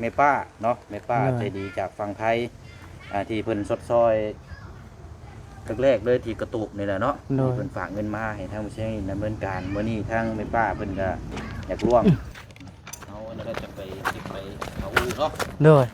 ແມ່ປ້າເນາະ ແມ່ປ້າ ໂດຍ ໃຈດີຈາກຝັ່ງໄທ ອ່າ ທີ່ເພິ່ນຊົດຊ່ອຍແລກໆເລີຍ ທີ່ກະຕູບນີ້ແຫຼະເນາະ ໂດຍ ທີ່ເພິ່ນຝາກເງິນມາໃຫ້ທາງຜູ້ຊຽງດຳເນີນການ. ມື້ນີ້ທາງແມ່ປ້າເພິ່ນກະຢາກລ້ວງ ເອົາອັນນັ້ນແລ້ວຈັ່ງໄປເກັບໄປເອົາອູ່ເນາະ ໂດຍ.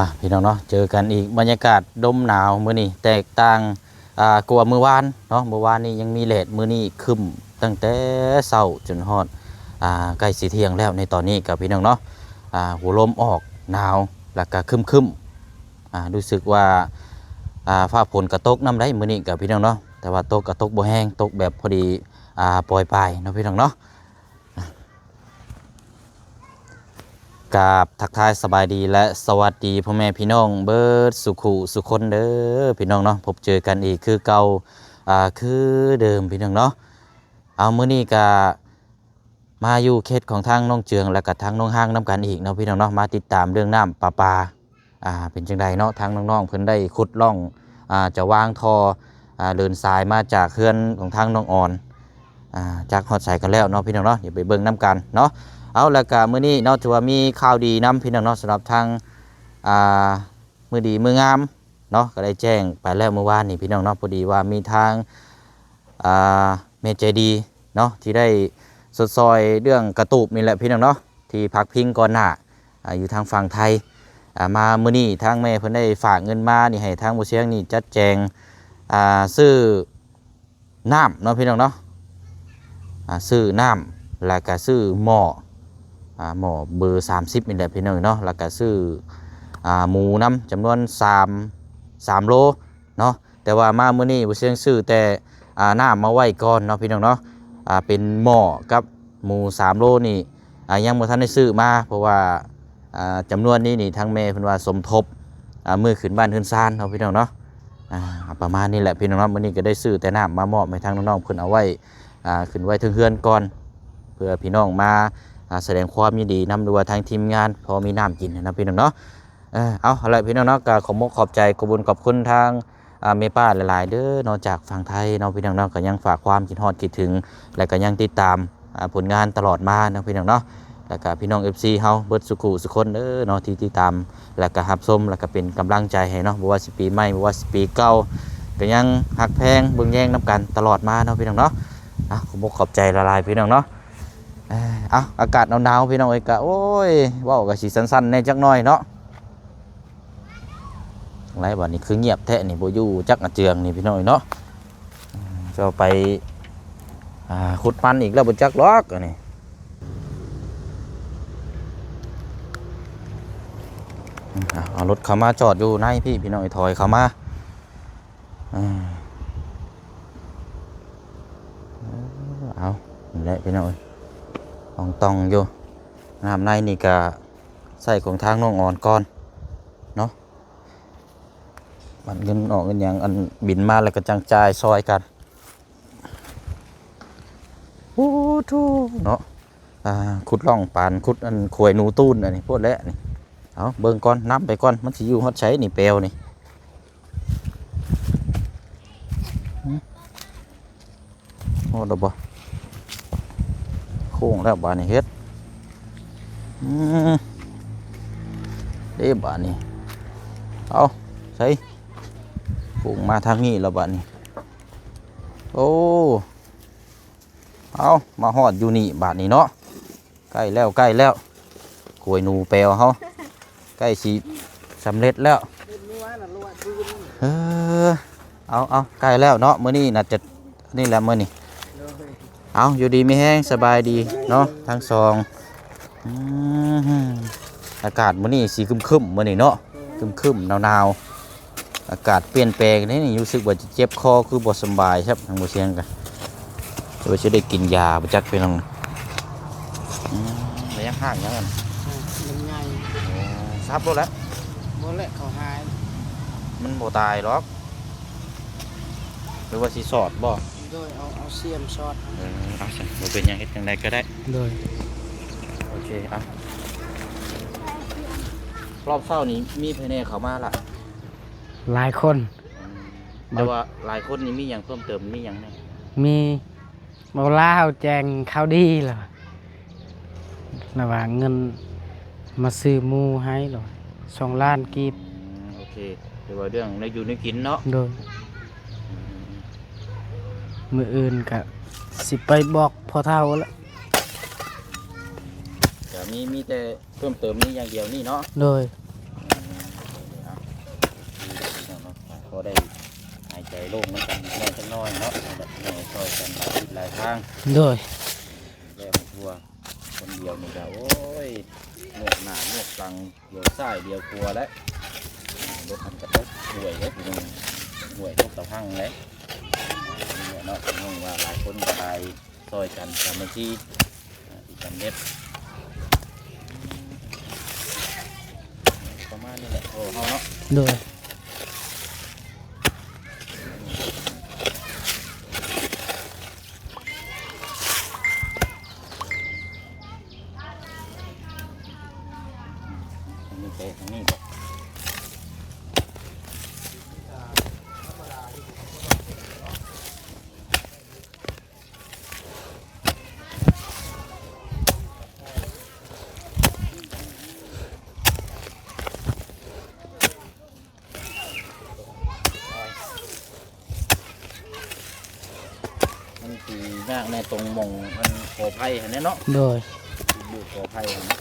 ອ່າ ພີ່ນ້ອງເນາະ ເຈີກັນອີກ ບັນຍາກາດລົມໜາວມື້ນີ້ແຕກຕ່າງ ອ່າ ກວ່າມື້ວານເນາະ. ມື້ວານນີ້ຍັງມີແດດ ມື້ນີ້ຄຶ້ມຕັ້ງແຕ່ເຊົ້າຈົນຮອດ ອ່າ ໃກ້ຊິທ່ຽງແລ້ວ. ໃນຕອນນີ້ກໍພີ່ນ້ອງເນາະ ອ່າ ຫົວລົມອອກ ໜາວ ແລ້ວກໍຄຶ້ມໆ ອ່າ ຮູ້ສຶກວ່າ ອ່າ ຟ້າຝົນກໍຕົກນຳໄດ໋ມື້ນີ້ກໍພີ່ນ້ອງເນາະ ແຕ່ວ່າຕົກກໍຕົກບໍ່ແຮງ ຕົກແບບພໍດີ ອ່າ ປອຍປາຍເນາະ ພີ່ນ້ອງເນາະ. ກາບທັກທາຍສະບາຍດີ ແລະ ສະຫວັດດີພໍ່ແມ່ພີ່ນ້ອງເບິດສູ່ຄູ່ສູ່ຄົນເດີພີ່ນ້ອງເນາະ. ພົບເຈີກັນອີກຄືເກົ່າ ອ່າ ຄືເດີມພີ່ນ້ອງເນາະ. ເອົາ ມື້ນີ້ກະມາຢູ່ເຂດຂອງທາງນ້ອງເຈືອງ ແລະກະທາງນ້ອງຮ້າງນຳກັນອີກເນາະ ພີ່ນ້ອງເນາະ. ມາຕິດຕາມເລື່ອງນ້ຳປະປາ ອ່າ ເປັນຈັ່ງໃດເນາະ ທາງນ້ອງໆເພິ່ນໄດ້ຂຸດຮ່ອງ ອ່າ ຈະວາງທໍ່ ອ່າ ເດີນສາຍມາຈາກເຮືອນຂອງທາງນ້ອງອອນ ອ່າ ຈັກຮອດໃສກັນແລ້ວເນາະ ພີ່ນ້ອງເນາະ. ດຽວໄປເບິ່ງນຳກັນເນາະ. ເອົາ ແລ້ວກະມື້ນີ້ເນາະ ຖືວ່າມີຂ່າວດີນຳ ພີ່ນ້ອງເນາະ ສຳລັບທາງ ອ່າ ມື້ດີມື້ງາມເນາະ ກໍໄດ້ແຈ້ງໄປແລ້ວມື້ວານນີ້ ພີ່ນ້ອງເນາະ. ພໍດີວ່າມີທາງ ອ່າ ແມ່ໃຈດີເນາະ ທີ່ໄດ້ຊົດຊ່ອຍເລື່ອງກະຕູບນີ້ແຫຼະ ພີ່ນ້ອງເນາະ ທີ່ພັກພິງກ່ອນໜ້າ ອ່າ ຢູ່ທາງຝັ່ງໄທ. ອ່າ ມາມື້ນີ້ທາງແມ່ເພິ່ນໄດ້ຝາກເງິນມານີ້ ໃຫ້ທາງບໍ່ຊຽງນີ້ຈັດແຈງ ອ່າ ຊື້ນ້ຳເນາະ ພີ່ນ້ອງເນາະ ອ່າ ຊື້ນ້ຳ ແລ້ວກະຊື້ໝໍ້ ອ່າ ໝໍ້ເບີສາມສິບນີ້ແຫຼະ ພີ່ນ້ອງເນາະ. ແລ້ວກະຊື້ ອ່າ ໝູນຳ ຈຳນວນສາມ ສາມໂລເນາະ. ແຕ່ວ່າມາມື້ນີ້ບໍ່ຊຽງຊື້ແຕ່ ອ່າ ນ້ຳມາໄວ້ກ່ອນເນາະ ພີ່ນ້ອງເນາະ. ອ່າ ເປັນໝໍ້ກັບໝູສາມໂລນີ້ ອ່າ ຍັງບໍ່ທັນໄດ້ຊື້ມາ ເພາະວ່າ ອ່າ ຈຳນວນນີ້ນີ້ ທາງແມ່ເພິ່ນວ່າສົມທົບ ອ່າ ມື້ຂຶ້ນບ້ານເຮືອນຊານເນາະ ພີ່ນ້ອງເນາະ. ອ່າ ປະມານນີ້ແຫຼະ ພີ່ນ້ອງເນາະ. ມື້ນີ້ກໍໄດ້ຊື້ແຕ່ນ້ຳມາມອບໃຫ້ທາງນ້ອງໆເພິ່ນ ເອົາໄວ້ ອ່າ ຂຶ້ນໄວ້ເທິງເຮືອນກ່ອນ ເພື່ອພີ່ນ້ອງມາ ອ່າ ສະແດງຄວາມຍິນດີນຳ ຫຼືວ່າທາງທີມງານພໍມີນ້ຳກິນນະ ພີ່ນ້ອງເນາະ. ເອີ ເອົາ ເອົາລະ ພີ່ນ້ອງເນາະ ກໍຂໍມຸກຂອບໃຈ ຂອບບຸນຂອບຄຸນທາງ ອ່າ ແມ່ປ້າຫຼາຍໆເດີເນາະ ຈາກຝັ່ງໄທເນາະ ພີ່ນ້ອງເນາະ. ກໍຍັງຝາກຄວາມຄິດຮອດຄິດເຖິງ ແລະ ກໍຍັງຕິດຕາມ ອ່າ ຜົນງານຕະຫຼອດມາເນາະ ພີ່ນ້ອງເນາະ. ແລ້ວກໍພີ່ນ້ອງ ເອັຟຊີ ເຮົາເບິດສູ່ຄູ່ສູ່ຄົນເດີເນາະ ທີ່ຕິດຕາມ ແລ້ວກໍຮັບຊົມ ແລ້ວກໍເປັນກຳລັງໃຈໃຫ້ເນາະ. ບໍ່ວ່າຊິປີໃໝ່ ບໍ່ວ່າຊິປີເກົ່າ ກໍຍັງຮັກແພງເບິ່ງແຍງນຳກັນຕະຫຼອດມາເນາະ ພີ່ນ້ອງເນາະ. ອ່ະ ຂໍມຸກຂອບໃຈຫຼາຍໆ ພີ່ນ້ອງເນາະ. ເອີ ເອົາ ອາກາດໜາວໆ ພີ່ນ້ອງເອີຍ ກະ ໂອ້ຍ ເວົ້າກະຊິສັ້ນໆແດ່ຈັກໜ້ອຍເນາະ. ຈັ່ງໃດບັດນີ້ ຄືງຽບແທ້ນີ້ ບໍ່ຢູ່ຈັກອາເຈືອງນີ້ ພີ່ນ້ອງເອີຍເນາະ. ເຈົ້າໄປ ອ່າ ຂຸດມັນອີກແລ້ວບໍ່ຈັກດອກອັນນີ້. ເອົາ ເອົາລົດເຂົ້າມາຈອດຢູ່ໃນພີ້ ພີ່ນ້ອງເອີຍ ຖອຍເຂົ້າມາ. ເອີ ເອົາ ນີ້ແຫຼະ ພີ່ນ້ອງເອີຍ ອອງຕອງຢູ່. ນ້ຳໃນນີ້ກະໃຊ້ຂອງທາງນ້ອງອອນກ່ອນເນາະ. ບັດເງິນອອກເງິນຫຍັງ ອັນບິນມາແລ້ວກໍຈັ່ງຈ່າຍຊ່ອຍກັນ. ໂອ້ໂທ້ເນາະ ອ່າ ຂຸດຮ່ອງປານຂຸດອັນຂວາຍໜູຕູນ ອັນນີ້ໂພດແຫຼະນີ້. ເອົາ ເບິ່ງກ່ອນ ນຳໄປກ່ອນ ມັນຊິຢູ່ຮອດໃສນີ້ ແປວນີ້. ຫຶ ຮອດແລ້ວບໍ່? ໂຄ້ງແລ້ວບາດນີ້ ເຮັດ ອືມ ເດ້ບາດນີ້. ເອົາ ໃສ່ ໂຄ້ງມາທາງນີ້ແລ້ວບາດນີ້. ໂອ້ ເອົາ ມາຮອດຢູ່ນີ້ບາດນີ້ເນາະ. ໃກ້ແລ້ວ ໃກ້ແລ້ວ ກວຍໜູແປວເຮົາ ໃກ້ຊິສຳເລັດແລ້ວ. ເອີ ເອົາ ເອົາ ໃກ້ແລ້ວເນາະ ມື້ນີ້ໜ້າຈະ ນີ້ແຫຼະມື້ນີ້. ເອົາ ຢູ່ດີມີແຮງ ສະບາຍດີເນາະ ທັງສອງ. ອືມ ອາກາດມື້ນີ້ຊິຄຶ້ມໆ ມື້ນີ້ເນາະ ຄຶ້ມໆ ໜາວໆ. ອາກາດປ່ຽນແປງເດ້ນີ້ ຮູ້ສຶກວ່າຈະເຈັບຄໍ ຄືບໍ່ສຳບາຍຄັບ ທາງບໍ່ສຽງກະ ຫຼືວ່າຊິໄດ້ກິນຢາບໍ່ຈັກພີ່ນ້ອງ. ອືມ ແລ້ວຍັງຫາກຫຍັງຫັ້ນ? ມັນໃຫຍ່. ໂອ້ ສັບໂລດແຫຼະ. ບໍ່ແຫຼະ ເຂົາຫາຍ. ມັນບໍ່ຕາຍດອກ ຫຼືວ່າຊິສອດບໍ່? ໂດຍ ເອົາ ເອົາສຽມສອດ. ເອີ ເອົາຊັ້ນ ບໍ່ເປັນຫຍັງ ເຮັດຈັ່ງໃດກໍໄດ້. ໂດຍ ໂອເຄ ເອົາ. ຮອບເຊົ້ານີ້ມີໃຜແດ່ເຂົ້າມາລະ? ຫຼາຍຄົນ. ອືມ ແຕ່ວ່າຫຼາຍຄົນນີ້ມີຫຍັງເພີ່ມເຕີມ ມີຫຍັງແດ່? ມີ ເວົ້າລາວແຈ້ງຂ່າວດີລະ ລະວ່າເງິນມາຊື້ໝູໃຫ້ລະ ສອງລ້ານກີບ. ອືມ ໂອເຄ ແຕ່ວ່າເລື່ອງແນວຢູ່ແນວກິນເນາະ. ໂດຍ ອືມ ມື້ອື່ນກະຊິໄປບອກພໍ່ເຖົ້າລະ ກະມີ ມີແຕ່ ເພີ່ມເຕີມນີ້ຢ່າງດຽວນີ້ເນາະ. ໂດຍ ອືມ ພໍໄດ້ຫາຍໃຈໂລ່ງນຳກັນແດ່ຈັກໜ້ອຍເນາະ ແບບແມ່ຊ່ອຍກັນຫຼາຍທິດຫຼາຍທາງ. ໂດຍ ແລ້ວຄົນດຽວນີ້ກະ ໂອ້ຍ ໂຍກໜ້າໂຍກຫຼັງ ດຽວຊ້າຍດຽວຂວາແຫຼະ ລົດມັນກະຕົກຫ້ວຍເດ້ ຫ້ວຍຕົກຕະພັງເດ້. ນີ້ແຫຼະເນາະ ເພິ່ນວ່າຫຼາຍຄົນກະໄດ້ ຊ່ອຍກັນສາມັກຄີ ອາ ທີ່ສຳເລັດ ປະມານນີ້ແຫຼະ ໂອ້ ເຮົາເນາະ. ໂດຍ ນີ້ໄປທາງນີ້ບໍ? ມັນຊິຍາກແດ່ຕົງໝ່ອງອັນກໍໄຜ່ຫັ້ນແຫຼະເນາະ. ໂດຍ ຢູ່ກໍໄຜ່ຫັ້ນນະ.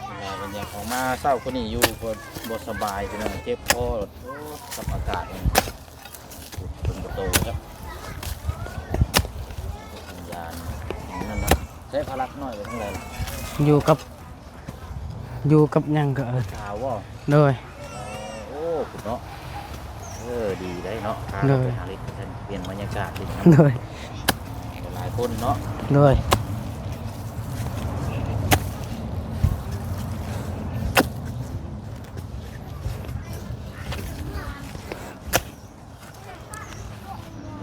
ເວລາເພິ່ນຢາກອອກມາເຊົ້າກວ່ານີ້ຢູ່ ບໍ່ ບໍ່ສະບາຍ ພີ່ນ້ອງ ເຈັບຄໍ ໂອ້ ກັບອາກາດນີ້ ເປັນປະຕູຄັບ ສັນຍານນັ້ນນະ. ໃຊ້ພາລັກນ້ອຍໄປທາງໃດລະ? ຢູ່ກັບ ຢູ່ກັບຫຍັງກໍ ສາວບໍ່? ໂດຍ ໂອ້ ພຸ້ນເນາະ. ເອີ ດີໄດ໋ເນາະ ພາ ໂດຍ ໄປຫາຫຼິ້ນ ປ່ຽນບັນຍາກາດຫຼິ້ນນຳ ໂດຍ ຫຼາຍຄົນເນາະ. ໂດຍ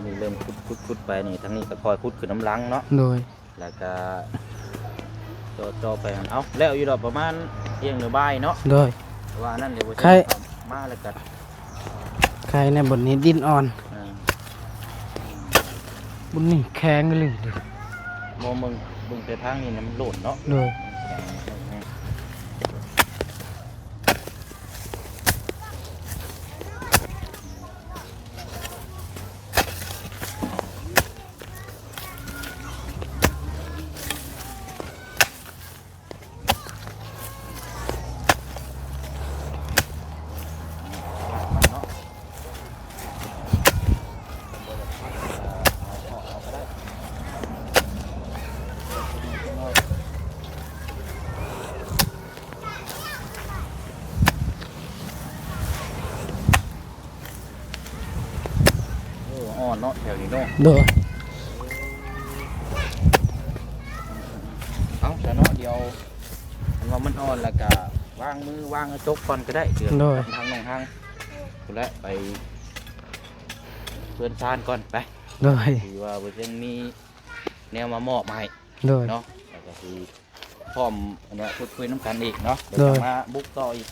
ນີ້ເລີ່ມຂຸດ ຂຸດ ຂຸດໄປນີ້ ທາງນີ້ກໍຄ່ອຍຂຸດຂຶ້ນນຳຫຼັງເນາະ. ໂດຍ ແລ້ວກະເຈາະ ເຈາະໄປຫັ້ນ. ເອົ້າ ແລ້ວຢູ່ດອກ ປະມານທ່ຽງຫຼືບ່າຍເນາະ. ໂດຍ ວ່ານັ້ນເດ ມາແລ້ວກະ ໄຄແດ່ ບ່ອນນີ້ດິນອ່ອນ. ເອີ ບ່ອນນີ້ແຂງອີ່ຫຼີເດ. ບໍ່ ເບິ່ງ ເບິ່ງແຕ່ທາງນີ້ນະ ມັນໂລນເນາະ. ໂດຍ ແຂງ. ໂອ້ ອ່ອນເນາະ ແຖວນີ້ເນາະ. ໂດຍ ເອົາຊະເນາະ ດຽວຄັນວ່າມັນອ່ອນແລ້ວກະວາງມືວາງກະຈົກກ່ອນກະໄດ້. ໂດຍ ທາງນ້ອງຮັງພຸ້ນແຫຼະ ໄປເຮືອນຊານກ່ອນໄປ. ໂດຍ ຖືວ່າບໍ່ເຖິງມີແນວມາມອບໃຫ້. ໂດຍ ເນາະ ແລ້ວກະຊິ ພ້ອມອັນເນີ້ຍ ພູດຄຸຍນຳກັນອີກເນາະ. ໂດຍ ດຽວຈະມາບຸກຕໍ່ອີກ.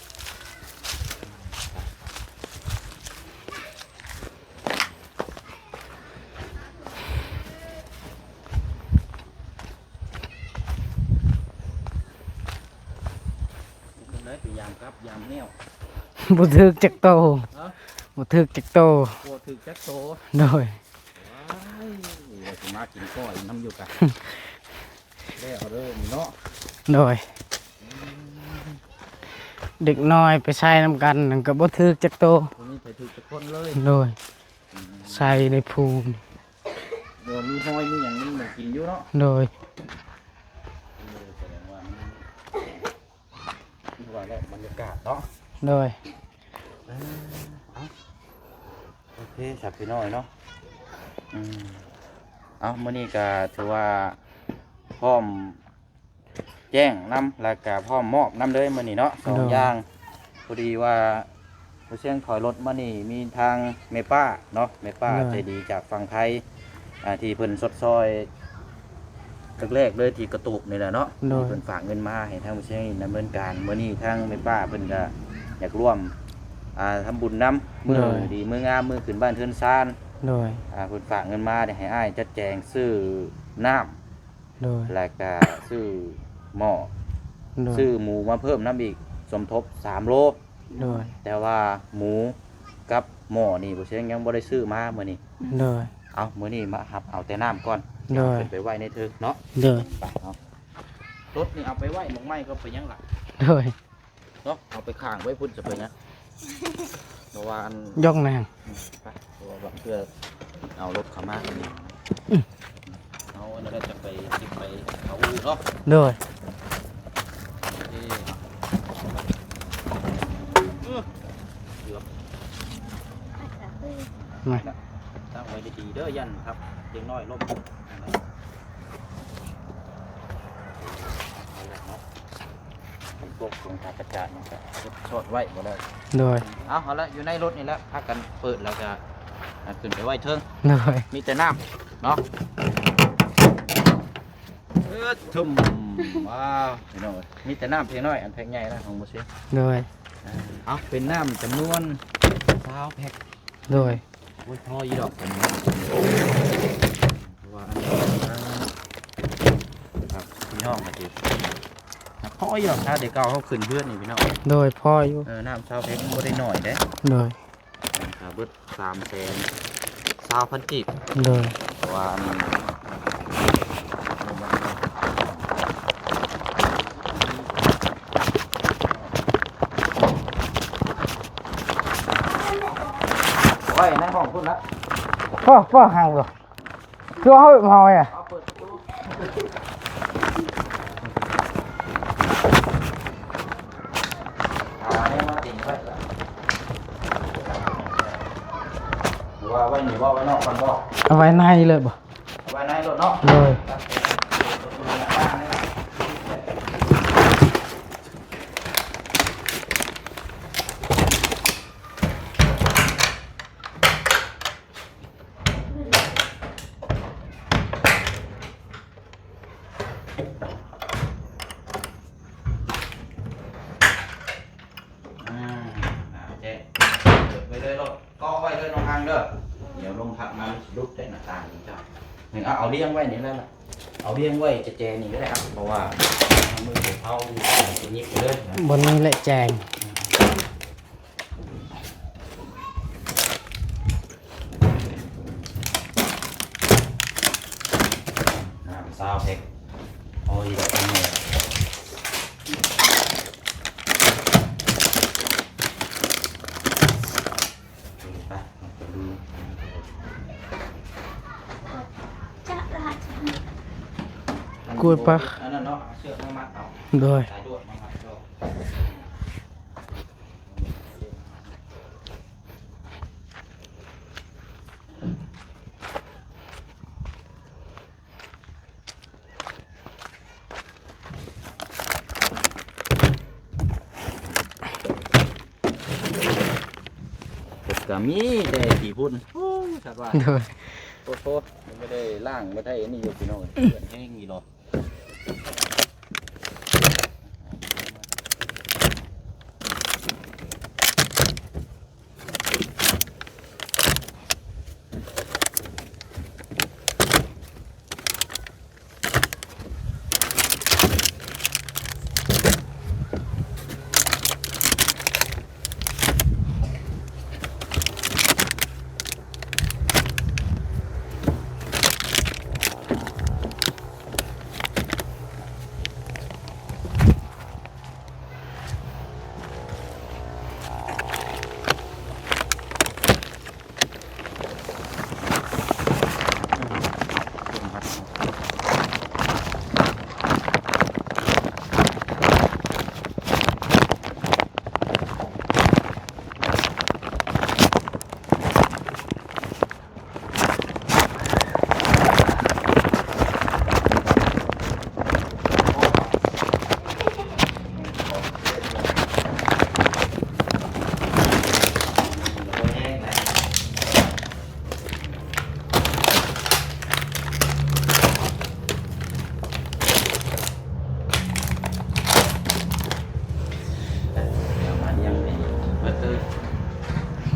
ໄດ້ໄປຢາມກັບຢາມແນວ ບໍ່ຖືກຈັກໂຕ. ຮະ? ບໍ່ຖືກຈັກໂຕ. ບໍ່ຖືກຈັກໂຕ. ໂດຍ ວ້າຍ ວ່າຊິມາກິນກ້ອຍນຳຢູ່ກະ ແລ້ວເດີນີ້ເນາະ. ໂດຍ ອືມ ເດັກນ້ອຍໄປໃສ່ນຳກັນ ມັນກໍບໍ່ຖືກຈັກໂຕ. ບໍ່ມີໃຜຖືກຈັກຄົນເລີຍ. ໂດຍ ອືມ ໃສ່ໃນພູ. ບໍ່ມີຫອຍມີຫຍັງ ມັນບໍ່ກິນຢູ່ເນາະ. ໂດຍ ບັນຍາກາດເນາະ. ໂດຍ ເອີ ເອົາ ໂອເຄ ສາວພີ່ນ້ອຍເນາະ. ອືມ ເອົາ ມື້ນີ້ກະຖືວ່າພ້ອມແຈ້ງນຳ ແລ້ວກະພ້ອມມອບນຳເລີຍມື້ນີ້ເນາະ ສອງ ໂດຍ ຢ່າງ. ພໍດີວ່າ ບໍ່ຊຽງຖອຍລົດມານີ້ ມີທາງແມ່ປ້າເນາະ ແມ່ປ້າ ໂດຍ ໃຈດີຈາກຝັ່ງໄທ ອ່າ ທີ່ເພິ່ນຊົດຊ່ອຍແລກໆເລີຍ ທີ່ກະຕູບນີ້ແຫຼະເນາະ ໂດຍ ທີ່ເພິ່ນຝາກເງິນມາໃຫ້ທາງບໍ່ຊຽງດຳເນີນການ. ມື້ນີ້ທາງແມ່ປ້າເພິ່ນກະຢາກຮ່ວມ ອ່າ ທຳບຸນນຳ ມື້ ໂດຍ ດີມື້ງາມ ມື້ຂຶ້ນບ້ານເຮືອນຊານ ໂດຍ ອ່າ ເພິ່ນຝາກເງິນມາ ໃຫ້ອ້າຍຈັດແຈງຊື້ນ້ຳ ໂດຍ ແລ້ວກະຊື້ໝໍ້ ໂດຍ ຊື້ໝູມາເພີ່ມນຳອີກ ສົມທົບສາມໂລ. ໂດຍ ແຕ່ວ່າໝູກັບໝໍ້ນີ້ ບໍ່ຊຽງຍັງບໍ່ໄດ້ຊື້ມາມື້ນີ້. ໂດຍ ເອົາ ມື້ນີ້ມາຮັບເອົາແຕ່ນ້ຳກ່ອນ ໂດຍ ເອົາຂຶ້ນໄປໄວ້ໃນເທິງເນາະ. ໂດຍ ໄປເນາະ ລົດນີ້ເອົາໄປໄວ້ໝ່ອງໃໝ່ກໍໄປຍັງລະ. ໂດຍ ເນາະ ເອົາໄປຂ້າງໄວ້ພຸ້ນ ຈະໄປຫຍັງ ເພາະວ່າອັນ ຢອກນາງ ອືມ ໄປ ເພາະວ່າບາງເທື່ອເອົາລົດເຂົ້າມາ ອືມ ເອົາອັນນັ້ນແລ້ວຈະໄປ ຊິໄປເອົາອູ່ເນາະ. ໂດຍ ເອີ ເກືອບ ມາ ຕັ້ງໄວ້ດີໆເດີ ຢ້ານທັບເດັກນ້ອຍລົ້ມ ເອົາແຫຼະເນາະ. ມັນພວກຂອງທາງອາກາດມັນກະເກັບຊອດໄວ້ບໍ່ໄດ້. ໂດຍ ເອົາ ເອົາລະ ຢູ່ໃນລົດນີ້ແຫຼະ ພາກັນເປີດແລ້ວກະ ອ່າ ຂຶ້ນໄປໄວ້ເທິງ. ໂດຍ ມີແຕ່ນ້ຳເນາະ. ເອີ ທຸ່ມ ວ້າວ ພີ່ນ້ອງເອີຍ ມີແຕ່ນ້ຳເພັກນ້ອຍ ອັນເພັກໃຫຍ່ນະຂອງບໍ່ຊິ. ໂດຍ ເອົາ ເປັນນ້ຳຈຳນວນຊາວເພັກ. ໂດຍ ໂອ້ຍ ພໍຢູ່ດອກ ເພາະວ່າອັນນີ້ ຄັບ ພີ່ນ້ອງກະຊິ ພໍຢູ່ດອກ ຖ້າແຕ່ເກົ່າເຮົາຂຶ້ນເຮືອນນີ້ ພີ່ນ້ອງ. ໂດຍ ພໍຢູ່ ເອີ ນ້ຳຊາວເພັກມັນບໍ່ໄດ້ໜ້ອຍເດ້. ໂດຍ ກະເບິດສາມແສນຊາວພັນກີບ. ໂດຍ ເພາະວ່າອັນ ໄວ້ໃນຫ້ອງພຸ້ນລະ. ພໍ ພໍ ຫ່າງບໍ່ ຄືເຮົາເອົາ ເອົາເປີດປະຕູ ອ່າ ແນວມາຕິງໄວ້ລະ ຫຼືວ່າໄວ້ນີ້ບໍ່ ໄວ້ນອກກ່ອນບໍ່? ເອົາໄວ້ໃນເລີຍບໍ່? ເອົາໄວ້ໃນໂລດເນາະ. ໂດຍ ອ່າ ໂອເຄ ເປີດໄວ້ເລີຍໂລດ ເກາະໄວ້ເລີຍນ້ອງຮັງເດີ ດຽວລົມພັດມາມັນຊິຫຼຸດໄດ້ໜ້າຕ່າງນີ້ເຈົ້າ. ນີ້ ເອົາ ເອົາລຽງໄວ້ນີ້ແຫຼະ ເອົາລຽງໄວ້ແຈໆນີ້ກະໄດ້ ເອົາ ເພາະວ່າເອົາມືໄປເຜົາ ຊິຫຍິບໄປເລີຍ ບ່ອນນີ້ແຫຼະແຈງ. ນ້ຳຊາວເພັກ ໂອ້ຍ ດອກໄມ້ ໄປ ໄປດູ ກວຍປາ ອັນນັ້ນເນາະ ເອົາເຊືອກມາມັດເອົາ. ໂດຍ ສາຍລວດມາມັດເອົາ. ກະມີແຕ່ຂີ້ຝຸ່ນ ໂອ້ຍ ສັດວ່າ ໂດຍ ໂພດໆ ຍັງບໍ່ໄດ້ລ້າງ ບໍ່ໄດ້ອັນນີ້ຢູ່ ພີ່ນ້ອງ ເປື້ອນແຮງອີ່ຫຼີ. ໂ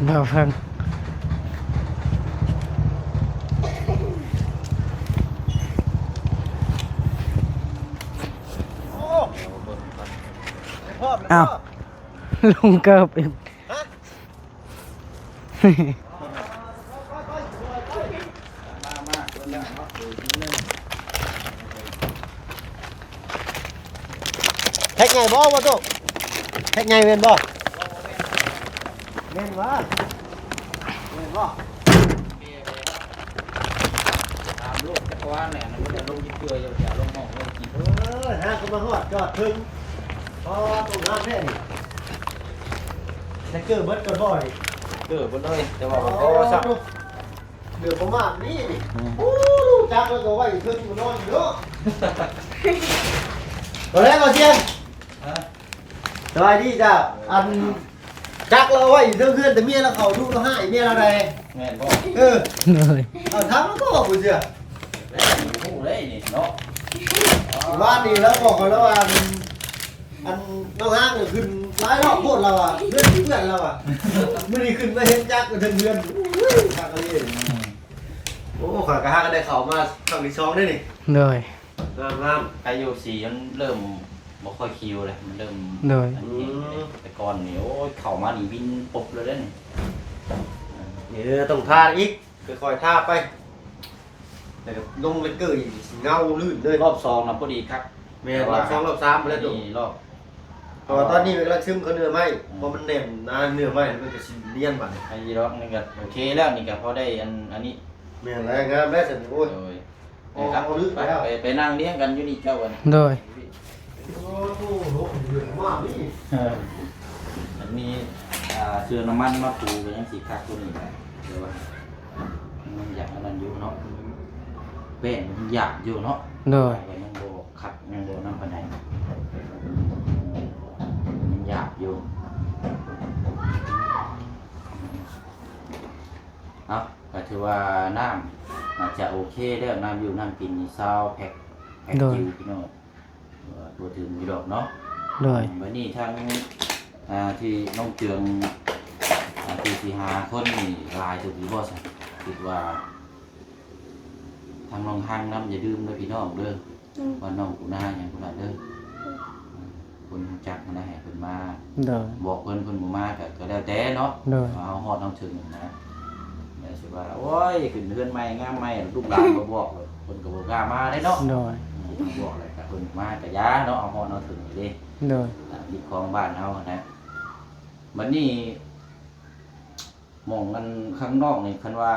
ບໍ່ເພິ່ງ ອ້າວ ລົງເກີບອີກ ແພັກໃຫຍ່ບໍ່ ບໍ່ໂຕ? ແພັກໃຫຍ່ແມ່ນບໍ່? ແມ່ນຫວາ? ແມ່ນບໍ່? ຕາມໂລກຈັກກະວານແຫຼະ ມັນບໍ່ໄດ້ລົງຈັກເທື່ອ ຢ່າລົງຫ້ອງລົງກິນ ເອີ ຫາກໍມາຮອດຈອດເຖິງ ພໍຕົງງາມແທ້ນີ້ ແທັກເກີເບິດກ່ອນບໍ່ນີ້? ເກີເບິດເລີຍ ແຕ່ວ່າບໍ່ພໍຊ້ຳ. ເຫຼືອປະມາດນີ້ນີ້ ອືມ ໂອ້ ຈັກລະກໍໄວ້ເທິງນອນຢູ່ເນາະ ບໍ່ໄດ້ບໍ່ຊຽງ ຮະ ສະບາຍດີຈ້າ ອັນ ຈັກລະໄວ້ເທິງເຮືອນ ແຕ່ເມຍລະເຂົ້າດຸລະຮ້າຍ ເມຍລະໄດ້ ແມ່ນບໍ່? ເອີ ເອີ ເອົາຖາມລະກໍບໍ່ເຊື່ອ ແມ່ນ ຮູ້ໄດ້ນີ້ເນາະ ວານນີ້ລະບອກຂ້ອຍລະວ່າ ອັນນ້ອງຮ້າງນີ້ຂຶ້ນຫຼາຍຮອບໂພດລາວວ່າ ເຮືອນຊິເປື້ອນລາວວ່າ ມື້ນີ້ຂຶ້ນມາເຫັນຈັກຢູ່ເທິງເຮືອນ ໂອ້ຍ ຄັກອີ່ຫຼີ ອືມ ໂອ້ ຂ້ອຍກໍຫາກໍໄດ້ເຂົ້າມາຄັ້ງທີສອງເດ້ນີ້ ໂດຍ ງາມໆ ໄປຢູ່ສີມັນເລີ່ມບໍ່ຄ່ອຍຄິວແລ້ວ ມັນເລີ່ມ ໂດຍ ອັນນີ້ ອືມ ແຕ່ກ່ອນນີ້ ໂອ້ຍ ເຂົ້າມານີ້ວິນປົບເລີຍເດ້ນີ້ ເອີ ຕ້ອງທາອີກ ຄ່ອຍໆທາໄປ ແລ້ວກໍລົງເລັກເກີອີກ ເງົາລື່ນເລີຍ ຮອບສອງນະພໍດີຄັກ ແມ່ນ ແຕ່ວ່າຮອບສອງ ຮອບສາມ ແລ້ວ ອັນນີ້ຮອບ ເພາະວ່າຕອນນີ້ມັນກຳລັງຊຶມເຂົ້າເນື້ອໄມ້ ອືມ ເພາະມັນແໜ້ນໜາເນື້ອໄມ້ ມັນກໍຊິນຽນບາດນີ້ ອັນນີ້ດອກ ນີ້ກໍໂອເຄແລ້ວ ນີ້ກໍພໍໄດ້ອັນ ອັນນີ້ ແມ່ນແລ້ວ ງາມແລ້ວຊັ້ນ ໂອ້ຍ ໂດຍ ໄປ ໄປ ໄປນັ່ງລຽງກັນຢູ່ນີ້ເຈົ້າ ໂດຍ ໂອ້ໂຫ ເດືອດມາກນີ້ ເອີ ອັນນີ້ ອ່າ ເຊື້ອນ້ຳມັນມາປູກໍຍັງຊິຄັກກວ່ານີ້ແຫຼະ ແຕ່ວ່າມັນຢາກອັນນັ້ນຢູ່ເນາະ ແປ້ງມັນຢາກຢູ່ເນາະ ໂດຍ ແຕ່ວ່າຍັງບໍ່ຄັກ ຍັງບໍ່ນັ້ນປານໃດ ຍັງຢາກຢູ່ ເອົາ ກໍຖືວ່ານ້ຳໜ້າຈະໂອເຄແລ້ວ ນ້ຳຢູ່ນ້ຳກິນນີ້ຊາວແພັກ ແພັກ ໂດຍ ຈິວ ພີ່ນ້ອງ ເອີ ບໍ່ເຖິງຢູ່ດອກເນາະ ໂດຍ ບັດນີ້ທາງ ອ່າ ທີ່ນ້ອງເຈືອງ ອ່າ ທີ່ຊິຫາຄົນນີ້ຫຼາຍເຕີບຢູ່ບໍ່ຊັ້ນ ຄິດວ່າ ທາງນ້ອງຮັງນຳ ຢ່າລືມເດີພີ່ນ້ອງເດີ ອືມ ວ່ານ້ອງປູນາຫຍັງພຸ້ນນະເດີ ອືມ ຄົນຮູ້ຈັກຫັ້ນນະ ໃຫ້ເພິ່ນມາ ໂດຍ ບອກເພິ່ນ ເພິ່ນບໍ່ມາກໍ ກໍແລ້ວແຕ່ເນາະ ໂດຍ ເຮົາຮອດເຮົາເຖິງນະ ແຕ່ຊິວ່າ ໂອ້ຍ ຂຶ້ນເຮືອນໃໝ່ງາມໃໝ່ ລູກຫຼານບໍ່ບອກ ເພິ່ນກໍບໍ່ກ້າມາເດ້ເນາະ ໂດຍ ອືມ ບອກແລ້ວກໍເພິ່ນມາກໍຢ່າເນາະ ເຮົາຮອດເຮົາເຖິງເດ້ ໂດຍ ຕາມຮີດຄອງບ້ານເຮົາຫັ້ນນະ ບັດນີ້ ໝ່ອງອັນຂ້າງນອກນີ້ ຄັນວ່າ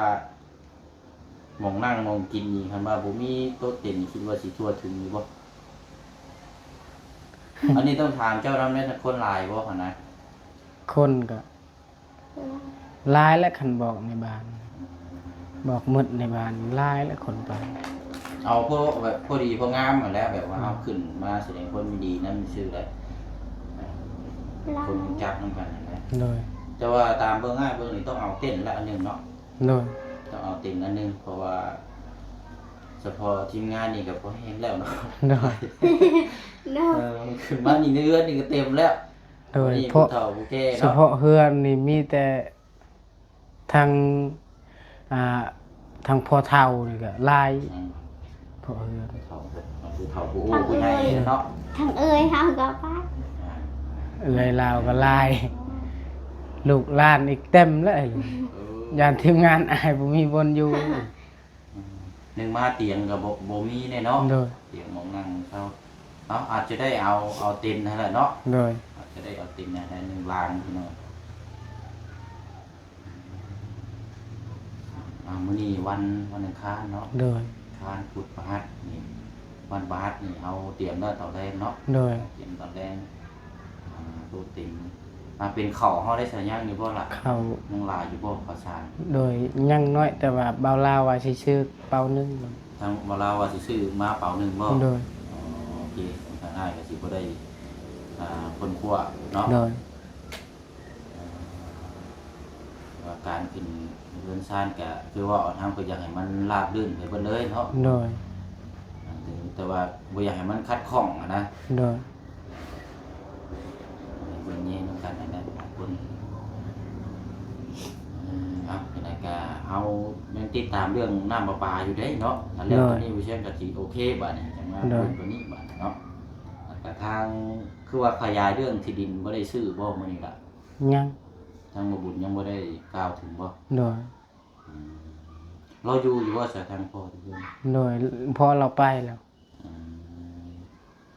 ໝ່ອງນັ່ງໝ່ອງກິນນີ້ ຄັນວ່າບໍ່ມີໂຕະເຕັນນີ້ ຄິດວ່າຊິທົ່ວເຖິງຢູ່ບໍ່? ອັນນີ້ຕ້ອງຖາມເຈົ້ານຳເດ້ ຄົນຫຼາຍບໍ່ຫັ້ນນະ? ຄົນກະຫຼາຍແຫຼະ ຄັນບອກໃນບ້ານ ອືມ ບອກໝົດໃນບ້ານ ຫຼາຍແຫຼະຄົນໄປ. ເອົາພໍ ແບບພໍດີພໍງາມຫັ້ນແຫຼະ ແບບວ່າ ອືມ ເຮົາຂຶ້ນມາສະແດງຄວາມຍິນດີນຳຊື່ແຫຼະ ຄົນຮູ້ຈັກນຳກັນຫັ້ນແຫຼະ. ໂດຍ ແຕ່ວ່າຕາມເບິ່ງອ້າຍເບິ່ງນີ້ ຕ້ອງເອົາເຕັນລະອັນໜຶ່ງເນາະ. ໂດຍ ຕ້ອງເອົາເຕັນອັນໜຶ່ງ ເພາະວ່າສະເພາະທີມງານນີ້ກໍພໍແຮງແລ້ວເນາະ. ໂດຍ ໂດຍ ເອີ ມັນຂຶ້ນມານີ້ເຮືອນນີ້ກໍເຕັມແລ້ວ. ໂດຍ ນີ້ ເພາະຜູ້ເຖົ້າຜູ້ແກ່ເນາະ ສະເພາະເຮືອນນີ້ມີແຕ່ທັງ ອ່າ ທັງພໍ່ເຖົ້ານີ້ກໍຫຼາຍ. ອືມ ເພາະເຮືອນ ເຖົ້າ ຜູ້ເຖົ້າຜູ້ໂອ້ຜູ້ໃຫຍ່ເນາະ ທັງເອື້ອຍເຮົາກໍໄປ ອ່າ ເອື້ອຍລາວກໍຫຼາຍ ລູກຫຼານອີກເຕັມເລີຍ. ເອີ ຢ້ານທີມງານອ້າຍບໍ່ມີບ່ອນຢູ່. ອືມ ໜຶ່ງມາຕຽງກໍບໍ່ ບໍ່ມີແນ່ເນາະ. ໂດຍ ຕຽງໝ່ອງນັ່ງເຊົາ ເອົາ ອາດຈະໄດ້ເອົາ ເອົາເຕັນຫັ້ນແຫຼະເນາະ. ໂດຍ ອາດຈະໄດ້ເອົາເຕັນຫັ້ນແຫຼະ ໜຶ່ງລາງພີ່ນ້ອງ. ອ່າ ມື້ນີ້ວັນ ວັນອັງຄານເນາະ. ໂດຍ ອັງຄານ ພຸດ ພະຫັດນີ້ ວັນພະຫັດນີ້ເຮົາຕຽມແລ້ວຕອນແລງເນາະ. ໂດຍ ຕຽມຕອນແລງ ອ່າ ໂຕະເຕັນ ອ່າ ເປັນເຂົ້າເຮົາໄດ້ສະ ຍັງຢູ່ບໍ່ລະ? ເຂົ້າຍັງຫຼາຍຢູ່ບໍ່ ເຂົ້າສານ? ໂດຍ ຍັງນ້ອຍ ແຕ່ວ່າບ່າວລາວວ່າຊິຊື້ເປົາໜຶ່ງ. ທາງບ່າວລາວວ່າຊິຊື້ມາເປົາໜຶ່ງບໍ່? ໂດຍ ອໍ ໂອເຄ ທາງອ້າຍກໍຊິບໍ່ໄດ້ ອ່າ ຄົ້ນຄວ້າເນາະ. ໂດຍ ວ່າການຂຶ້ນເຮືອນຊານກະຄືວ່າເອົາທາງເພິ່ນຢາກໃຫ້ມັນລາບລື່ນໄປເບິດເລີຍເນາະ. ໂດຍ ແຕ່ວ່າບໍ່ຢາກໃຫ້ມັນຂັດຂ້ອງຫັ້ນນະ. ໂດຍ ເບິ່ງແຍງນຳກັນຫັ້ນແຫຼະ ຫຼາຍຄົນ. ເຮົາຍັງຕິດຕາມເລື່ອງນ້ຳປະປາຢູ່ເດ້ເນາະ. ຄັນແລ້ວ ໂດຍ ຕົວນີ້ບໍ່ເຊັ່ນກໍຊິໂອເຄບາດນີ້ ຈັ່ງວ່າ ໂດຍ ເລື່ອງຕົວນີ້ບາດນີ້ເນາະ. ແລ້ວກໍທາງ ຄືວ່າຂະຫຍາຍເລື່ອງທີ່ດິນບໍ່ໄດ້ຊື້ບໍ່ມື້ນີ້ລະ? ຍັງ ທາງບໍ່ບຸນຍັງບໍ່ໄດ້ກ່າວເຖິງບໍ່? ໂດຍ. ອືມ ລາວຢູ່ຢູ່ບໍ່ຊະ ທາງພໍ່ທີ່ເພິ່ນ? ໂດຍ ພໍ່ລາວໄປແລ້ວ. ອືມ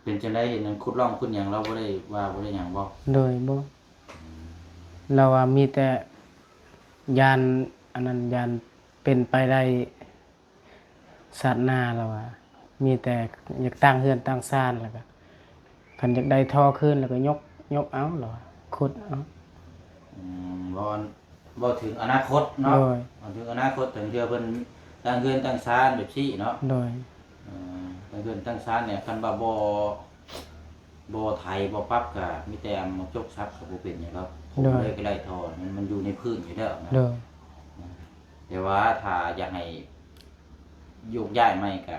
ເປັນຈັ່ງໃດ ເຫັນອັນຂຸດຮ່ອງຂຸດຫຍັງ ລາວບໍ່ໄດ້ວ່າບໍ່ໄດ້ຫຍັງບໍ່? ໂດຍ ບໍ່. ອືມ ລາວວ່າມີແຕ່ຢ້ານອັນນັ້ນ ຢ້ານເປັນໄປໄດ້ຊາດໜ້າ ລາວວ່າ ມີແຕ່ຢາກຕັ້ງເຮືອນຕັ້ງຊານ ແລ້ວກໍຄັນຢາກໄດ້ທໍ່ຄືນ ແລ້ວກໍຍົກ ຍົກເອົາ ລາວວ່າ ຂຸດເອົາ. ອືມ ເວົ້າ ເວົ້າເຖິງອະນາຄົດເນາະ. ໂດຍ ເວົ້າເຖິງອະນາຄົດ ເຖິງເທື່ອເພິ່ນຕັ້ງເຮືອນຕັ້ງຊານແບບຊີ້ເນາະ. ໂດຍ. ເອີ ຕັ້ງເຮືອນຕັ້ງຊານນີ້ ຄັນວ່າບໍ່ ບໍ່ໄຖບໍ່ປັບ ກໍມີແຕ່ເອົາມາຈົກສັບ ກໍບໍ່ເປັນຫຍັງດອກ. ໂດຍ. ເລີຍກໍໄດ້ທໍ່ ມັນ ມັນຢູ່ໃນພື້ນຢູ່ແລ້ວນະ. ໂດຍ. ແຕ່ວ່າຖ້າຢາກໃຫ້ໂຍກຍ້າຍໃໝ່ ກໍ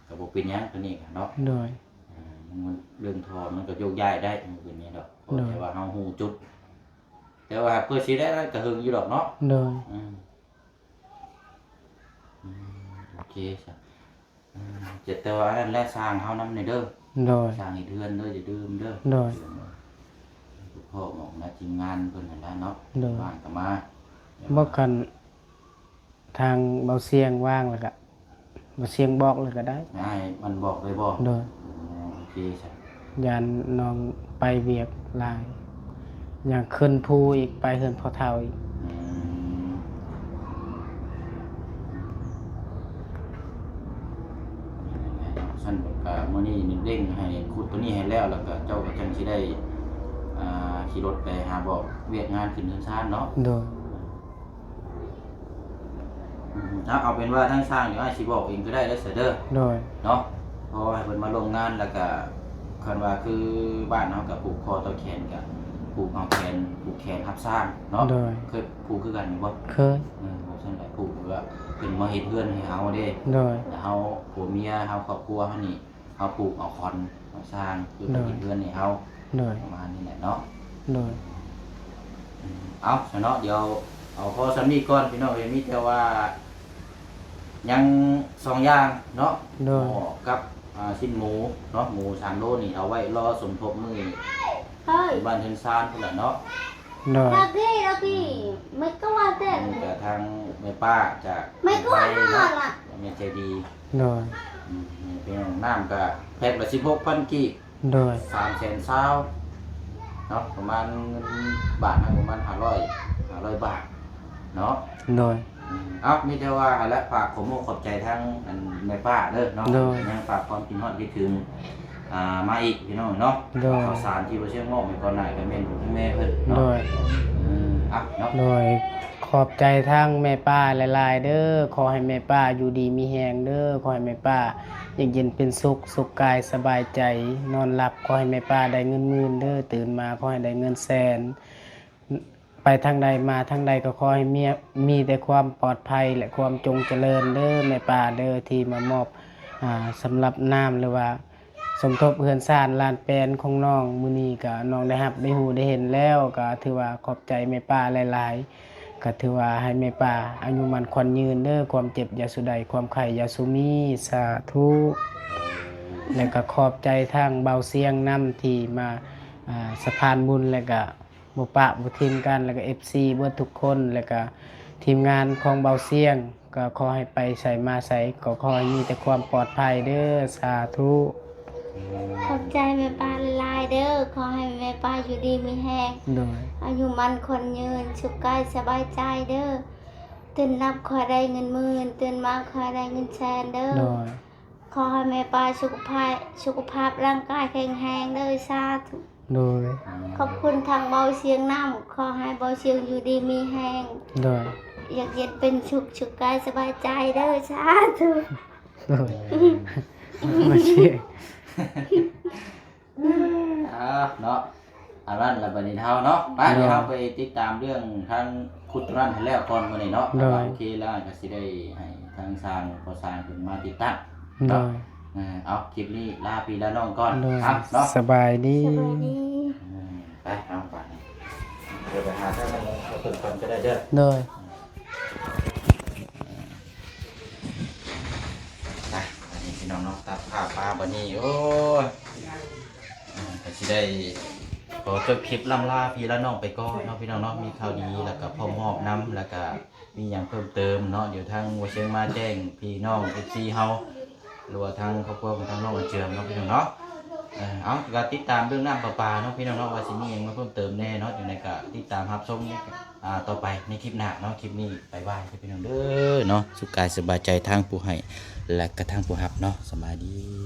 ກໍບໍ່ເປັນຫຍັງ ຕົວນີ້ກໍເນາະ. ໂດຍ. ເອີ ມັນ ເລື່ອງທໍ່ມັນກໍໂຍກຍ້າຍໄດ້ ມັນເປັນຫຍັງດອກ. ໂດຍ. ແຕ່ວ່າເຮົາຮູ້ຈຸດ ແຕ່ວ່າເພື່ອຊິໄດ້ນັ້ນກໍເຖິງຢູ່ດອກເນາະ. ໂດຍ. ອືມ ອືມ ໂອເຄຊະ. ອືມ ແຕ່ວ່າອັນນັ້ນແຫຼະ ສ້າງເຮົານຳແດ່ເດີ. ໂດຍ. ສ້າງເຮັດເຮືອນເດີ ຢ່າລືມເດີ. ໂດຍ. ພໍ່ໝອກນະ ທີມງານເພິ່ນຫັ້ນລະເນາະ. ໂດຍ. ວ່າງກໍມາ ບໍ່ຄັນ ທາງເບົາຊຽງວ່າງແລ້ວກະ ເບົາຊຽງບອກແລ້ວກະໄດ້. ໃຫ້ມັນບອກໄດ້ບໍ່? ໂດຍ. ໂອເຄຊະ. ຢ້ານນ້ອງໄປວຽກຫຼາຍ ຢ້ານຂຶ້ນພູອີກ ໄປເຮືອນພໍ່ເຖົ້າອີກ. ອືມ ຊັ້ນກະມື້ນີ້ເລັ່ງໃຫ້ຂຸດໂຕນີ້ໃຫ້ແລ້ວ ແລ້ວກະເຈົ້າກະຈັ່ງຊິໄດ້ ອ່າ ຂີ່ລົດໄປຫາບອກວຽກງານຂຶ້ນເຮືອນຊານເນາະ. ໂດຍ. ອືມ ເອົາ ເອົາເປັນວ່າທາງຊ່າງດຽວອ້າຍຊິບອກເອງກໍໄດ້ເດີ ເດີ. ໂດຍ. ເນາະ ເພາະວ່າໃຫ້ເພິ່ນມາລົງງານ ແລ້ວກະຄັນວ່າຄືບ້ານເຮົາກະຜູກຄໍຕໍ່ແຂນ ກະຜູກເອົາແຂນ ຜູກແຂນຮັບຊ່າງເນາະ. ໂດຍ. ເຄີຍຜູກຄືກັນຢູ່ບໍ່? ເຄີຍ. ເອີ ແບບຊັ້ນແຫຼະ ຜູກແບບວ່າເພິ່ນມາເຮັດເຮືອນໃຫ້ເຮົາເດ້. ໂດຍ. ແລ້ວເຮົາ ຜົວເມຍເຮົາ ຄອບຄົວເຮົານີ້ ເຮົາຜູກເອົາຂອນເອົາຊ່າງ ເພື່ອເຮັດເຮືອນໃຫ້ເຮົາ. ໂດຍ. ປະມານນີ້ແຫຼະເນາະ. ໂດຍ. ອືມ ເອົາຊະເນາະ ດຽວເອົາພໍສ່ຳນີ້ກ່ອນພີ່ນ້ອງເອີຍ ມີແຕ່ວ່າຍັງສອງຢ່າງເນາະ. ໂດຍ. ໝໍ້ກັບ ອ່າ ຊີ້ນໝູເນາະ ໝູສາມໂລນີ້ ເອົາໄວ້ລໍສົມທົບມື້ບ້ານເຮືອນຊານພຸ້ນແຫຼະເນາະ. ໂດຍ. ອືມ ກະທາງແມ່ປ້າຈາກໄທເນາະ ແມ່ໃຈດີ. ໂດຍ. ອືມ ພີ່ນ້ອງ ນ້ຳກະແພັກລະສິບຫົກພັນກີບ. ໂດຍ. ສາມແສນຊາວເນາະ ປະມານເງິນບາດນະ ປະມານຫ້າຮ້ອຍ ຫ້າຮ້ອຍບາດເນາະ. ໂດຍ. ອືມ ເອົາ ມີແຕ່ວ່າຫັ້ນແຫຼະ ຝາກຂອບມຸກຂອບໃຈທາງອັນແມ່ປ້າເດີເນາະ. ໂດຍ. ຍັງຝາກຄວາມຄິດຮອດຄິດເຖິງ ອ່າ ມາອີກພີ່ນ້ອງເນາະ. ໂດຍ. ເຂົ້າສານທີ່ບໍ່ຊຽງມອບໃຫ້ກ່ອນໜ້າກໍແມ່ນຂອງແມ່ເພິ່ນເນາະ. ໂດຍ. ເອີ ເອົາເນາະ. ໂດຍ. ຂອບໃຈທາງແມ່ປ້າຫຼາຍໆເດີ ຂໍໃຫ້ແມ່ປ້າຢູ່ດີມີແຮງເດີ ຂໍໃຫ້ແມ່ປ້າຢູ່ເຢັນເປັນສຸກ ສຸກກາຍສະບາຍໃຈ ນອນຫຼັບຂໍໃຫ້ແມ່ປ້າໄດ້ເງິນໝື່ນເດີ ຕື່ນມາຂໍໃຫ້ໄດ້ເງິນແສນ ໄປທາງໃດມາທາງໃດກໍຂໍໃຫ້ມີ ມີແຕ່ຄວາມປອດໄພ ແລະ ຄວາມຈົງຈະເລີນເດີແມ່ປ້າເດີ ທີ່ມາມອບ ອ່າ ສຳລັບນ້ຳ ຫຼືວ່າ ສົມທົບເຮືອນຊານລານແປນຂອງນ້ອງ ມື້ນີ້ກະນ້ອງໄດ້ຮັບໄດ້ຮູ້ໄດ້ເຫັນແລ້ວ ກະຖືວ່າຂອບໃຈແມ່ປ້າຫຼາຍໆ ກະຖືວ່າໃຫ້ແມ່ປ້າອາຍຸໝັ້ນຂວັນຍືນເດີ ຄວາມເຈັບຢ່າສູ່ໄດ້ ຄວາມໄຂ້ຢ່າສູ່ມີ ສາທຸ. ແລະກະຂອບໃຈທາງເບົາຊຽງນຳທີ່ມາ ອ່າ ສະພານບຸນ ແລະກະ ບໍ່ປະບໍ່ຖິ້ມກັນ ແລ້ວກໍເອັຟຊີເບິດທຸກຄົນ ແລ້ວກໍທີມງານຂອງເບົາຊຽງ ກໍຂໍໃຫ້ໄປໃສມາໃສ ກໍຂໍໃຫ້ມີແຕ່ຄວາມປອດໄພເດີ ສາທຸ. ຂອບໃຈແມ່ປ້າຫຼາຍໆເດີ ຂໍໃຫ້ແມ່ປ້າຢູ່ດີມີແຮງ ໂດຍ ອາຍຸໝັ້ນຂວັນຍືນ ສຸກກາຍສະບາຍໃຈເດີ ຕື່ນຫຼັບຂໍໃຫ້ໄດ້ເງິນໝື່ນ ຕື່ນມາຂໍໃຫ້ໄດ້ເງິນແສນເດີ ໂດຍ. ຂໍໃຫ້ແມ່ປ້າສຸຂະພາບ ສຸຂະພາບຮ່າງກາຍແຂງແຮງເດີ ສາທຸ. ໂດຍ. ຂອບຄຸນທາງເບົາຊຽງນຳ ຂໍໃຫ້ເບົາຊຽງຢູ່ດີມີແຮງ ໂດຍ ຢາກເຢັນເປັນສຸກ ສຸກກາຍສະບາຍໃຈເດີ ສາທຸ. ໂດຍ. ເອົາເນາະ ອັນນັ້ນລະບັດນີ້ເຮົາເນາະ ໄປ ໂດຍ ດຽວເຮົາໄປຕິດຕາມເລື່ອງທາງຂຸດຕົວນັ້ນໃຫ້ແລ້ວກ່ອນມື້ນີ້ເນາະ ໂດຍ ໂອເຄ ແລ້ວກໍຊິໄດ້ໃຫ້ທາງຊ່າງ ພໍ່ຊ່າງເພິ່ນມາຕິດຕັ້ງເນາະ ໂດຍ ເອົາ ຄລິບນີ້ລາພີ່ລານ້ອງກ່ອນ ໂດຍ ເອົາເນາະ ສະບາຍດີ ສະບາຍດີ ອືມ ໄປ ເອົາ ໄປ ດຽວໄປຫາທາງເພິ່ນກ່ອນກໍໄດ້ເດີ ໂດຍ. ພາບມາບັດນີ້ ໂອ້ຍ ອ່າ ກໍຊິໄດ້ຂໍຈົບຄລິບລ່ຳລາພີ່ລານ້ອງໄປກ່ອນເນາະ ພີ່ນ້ອງເນາະ. ມີຂ່າວດີ ແລ້ວກໍພ້ອມມອບນຳ ແລ້ວກໍມີຫຍັງເພີ່ມເຕີມເນາະ ດຽວທາງບໍ່ເຊີງມາແຈ້ງພີ່ນ້ອງເອັຟຊີເຮົາ ຫຼືວ່າທາງຄອບຄົວຂອງທາງນ້ອງເຈືອງເນາະ ພີ່ນ້ອງເນາະ. ເອີ ເອົາ ກໍຕິດຕາມເລື່ອງນ້ຳປະປາເນາະ ພີ່ນ້ອງເນາະ ວ່າຊິມີຫຍັງມາເພີ່ມເຕີມແດ່ເນາະ. ຈັ່ງໃດກໍຕິດຕາມຮັບຊົມ ອ່າ ຕໍ່ໄປໃນຄລິບໜ້າເນາະ. ຄລິບນີ້ບາຍບາຍ ພີ່ນ້ອງເດີເນາະ. ສຸກກາຍສະບາຍໃຈທັງຜູ້ໃຫ້ ແລະກະທັງຜູ້ຮັບເນາະ. ສະບາຍດີ.